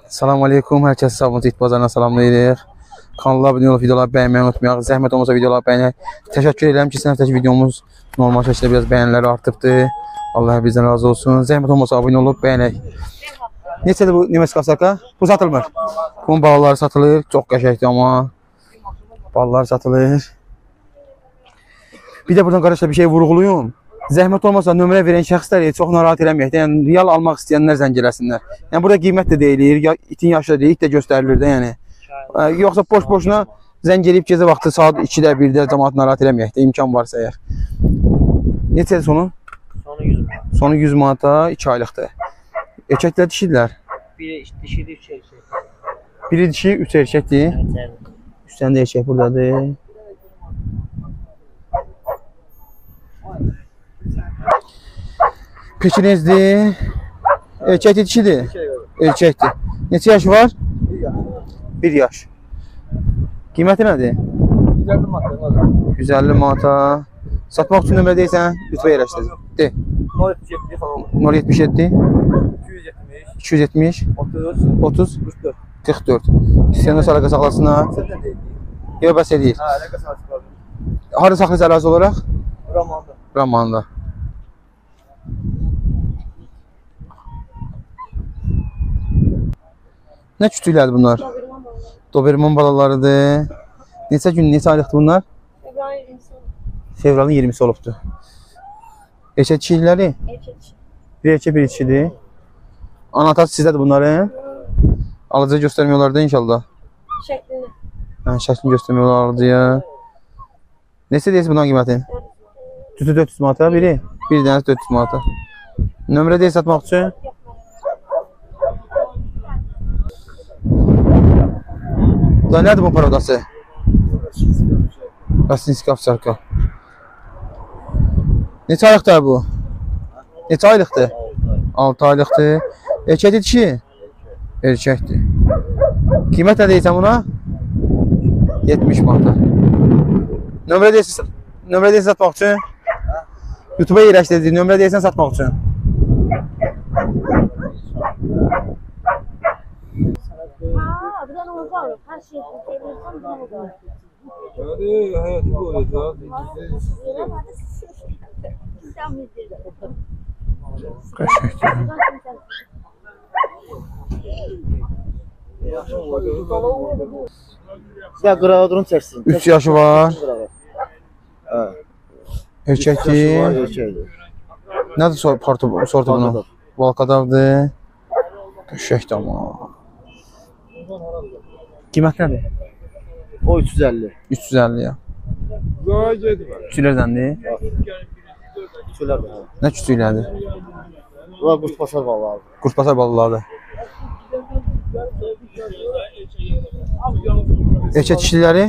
Salam aleykum. Hər kəs Sabunçu İt Bazarına salamlayırıq. Kanala abunə olub videoları bəyənməyi unutmayaq. Zəhmət olmasa videoları bəyənək. Təşəkkür edirəm ki, həftəki videomuz normal şəkildə biraz bəyənilər artıbdır. Allah bizdən razı olsun. Zəhmət olmasa abunə olub bəyənək. Neçədir bu Nemesk Avsarka? Bu satılmır. Bunun balaları satılır. Çox qəşəngdir amma. Balalar satılır. Bir də buradan qardaşlar bir şey vurğulayım. Zəhmət olmasa nömrə verən şəxsləri çox narahat eləməyək. Yəni real almaq istəyənlər zəng eləsinlər. Yəni burada qiymət də deyilir, ya itin yaşı da deyilir, it də göstərilir də yəni. Yoxsa boş-boşuna zəng eləyib gecə vaxtı saat 2-də, 1-də cəmaat narahat eləməyək də, imkan varsa əgər. Neçədir sonu? Sonu 100 manat. Sonu 100 manata 2 aylıqdır. Erkəklər dişidirlər. Biri dişidir, 3 erkək. Biri dişi, 3 erkəkdir. Evet, 3 dənə də erkək buradadır. Pekinezdir. Erkəkdir, dişidir? Erkəkdir. Neçə yaşı var? 1 yaş. Qiyməti nədir? 150 manata. 150 manata. Satmaq üçün nömrə deyirsən, lütfə yerləşdir. De. 077 077 270 270 30 30 44. 44. İstəyənlər əlaqə saxlasınlar. Sən də deyil. Yox, bəs eləyir. Hə, əlaqə saxlasınlar. Harada saxlayırsa ərazi olaraq? Ramanda. Ramanda. Nə kütüklərdir bunlar? Doberman balalarıdır. Neçə gün, neçə aylıqdır bunlar? Fevralın 20-si olubdur. Erkək dişiləri? Erkək. Bir erkək, bir dişidir. Ana atası sizdədir bunların? Alıcıya göstərmiyorlar da inşallah. Şəklini. Hə, şəklini göstərmiyorlar alıcıya. Neçə deyirsin bunların qiyməti? Tütü 400 manata biri. Bir dənəsi 400 manata. Nömrə deyir satmaq üçün? Da nədir bu parodası? Rasinski Avsarka. Neçə aylıqdır bu? Neçə aylıqdır? 6 aylıqdır. Erkəkdir dişi? Erkəkdir. Qiymət nə deyirsən buna? 70 manata. Nömrə deyirsən, nömrə deyirsən satmaq üçün? YouTube'a yerləşdirdik. Nömrə deyirsən satmaq üçün. Ha, bir dənə onu alıb. Hər şeyi eləyirsən, bir dənə onu alıb. Hadi hayatı bu olacaq. Qəşəngdir. Ya qırağa durun çəksin. 3 yaşı var. Hə. Erkəkdir. Erkəkdir. Nədir sortu bunun? Valkadavdır. Qəşəngdir amma. Qiymət nədir? O 350. 350 ya. Küçüklərdəndir. Küçüklərdir. Nə küçüklərdir? Bunlar qurtbasar balalarıdır. Qurtbasar balalarıdır. Erkək dişiləri?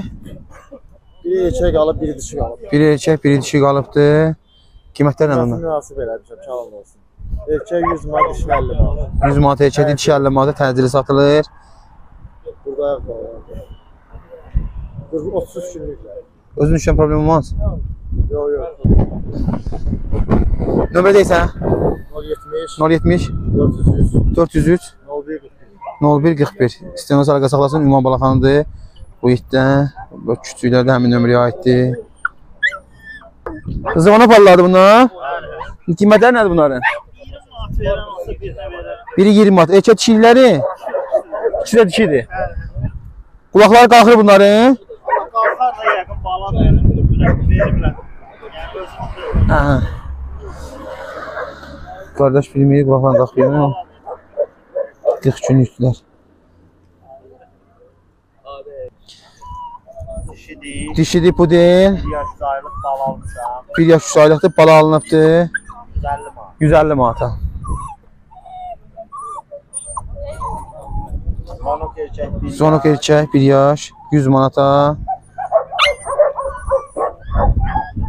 Biri erkək qalıb, biri dişi qalıb. Biri erkək, biri dişi qalıbdır. Qiymətlər nədir bunlar? Münasib eləmişəm, çalın olsun. Erkək 100 manat, dişi 50 manat. 100 manat erkəkdir, dişi 50 manata təcili satılır. Burada ayaq var. 33 günlüklər. Özün düşən problem olmaz? Yox, yox. Nömrə deyirsən? 070 070 403 403 01 01 41. İstəyən olsa əlaqə saxlasın. Ünvan Balaxanıdır. Bu itdə, bu küçüklər də həmin nömrəyə aiddir. Zıvana balalardır bunlar. Qiymətləri nədir bunların? Biri 20 manat. Erkək dişiləri? İkisi də dişidir. Qulaqları qalxır bunların. Qalxar da yəqin baladır. Veriblər. Hə. Qardaş bilmir, qulaqlarını qalxır mı? 40 günlükdülər. Dişidir. Dişidir, bu deyil. 1 yaş 3 aylıq bala almışam. 1 yaş 3 aylıqdır, bala alınıbdır. 150 manat. 150 manata. Zonok erkək 1 Zonok erkək 1 yaş, 100 manata.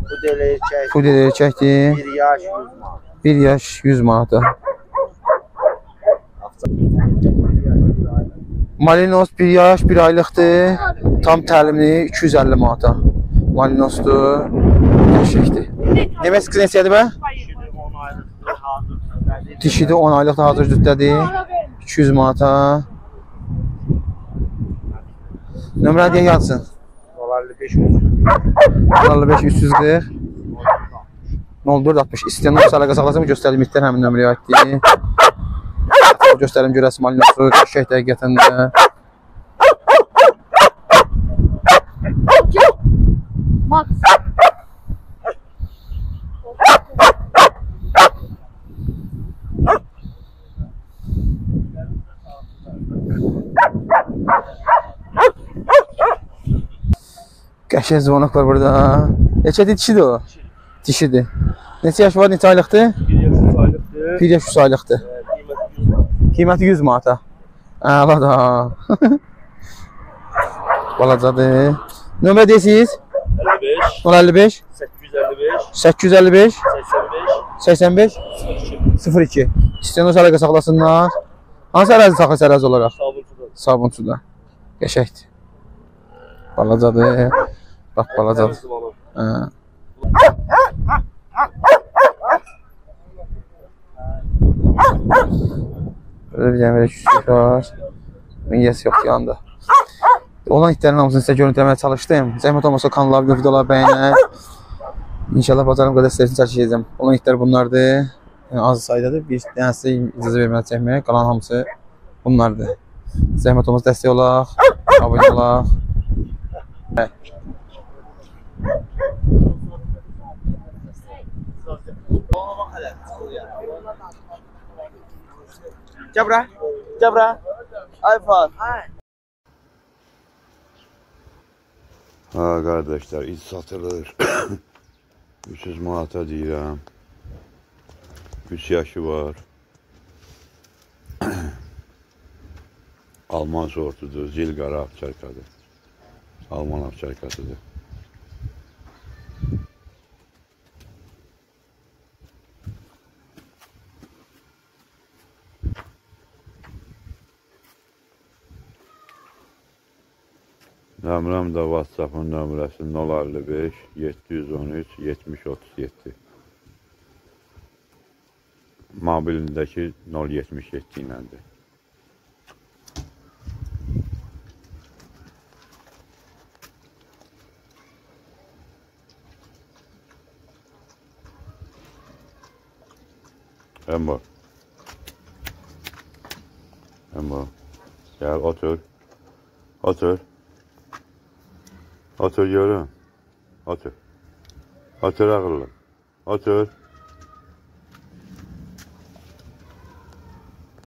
Pudel erkək Pudel erkəkdir. 1 yaş 100 manat. 1 yaş 100 manata. Malinos 1 yaş 1 aylıqdır. Tam təlimli 250 manata. Malinosdur. Qəşəngdir. Demək ki, neçədir bə? Dişidir 10 aylıqdır, hazır. Dişidir 10 aylıqdır, hazır cütdədir. 200 manata. Nömrə deyə yatsın. 055 055 340 04 60. İstəyənlər olsa əlaqə saxlasın. Göstərdiyim itlər həmin nömrəyə aiddir. Göstərim görəsi malinosu, qəşəng həqiqətən də. Max. Qəşəng zvonok var burada. Neçədir, dişidir o? Dişidir. Neçə yaş var, neçə aylıqdır? 1 yaş 3 aylıqdır. 1 yaş 3 aylıqdır. Qiyməti 100 manata. Əla da. Balacadır. Nömrə deyirsiniz? 55 055 855 855 85 85 02. İstəyən olsa əlaqə saxlasınlar. Hansı ərazi saxlasın ərazi olaraq? Sabunçuda. Sabunçuda. Qəşəngdir. Balacadır. Bax balacadır. Hə. Böyle bir dənə belə küçük var. Yiyəsi yoxdur yanında. Olan itlərin hamısını sizə görüntüləməyə çalışdım. Zəhmət olmasa kanala abunə, videoları bəyənək. İnşallah bacarım qədər sizə çəkəcəm. Olan itlər bunlardır. Yəni az saydadır. Bir dənəsi icazə verməli çəkməyə. Qalan hamısı bunlardır. Zəhmət olmasa dəstək olaq, abunə olaq. Gəl bura, gəl bura. Ay Fuat. Ha qardaşlar, it satılır. 300 manata deyirəm. 3 yaşı var. Alman sortudur, zil qara avçarkadır. Alman avçarkasıdır. Nömrəm də WhatsApp-ın nömrəsi 055 713 70 37. Mobilindəki 077 iləndir. Embo. Embo. Gel otur. Otur. Otur görüm. Otur. Otur ağıllım. Otur.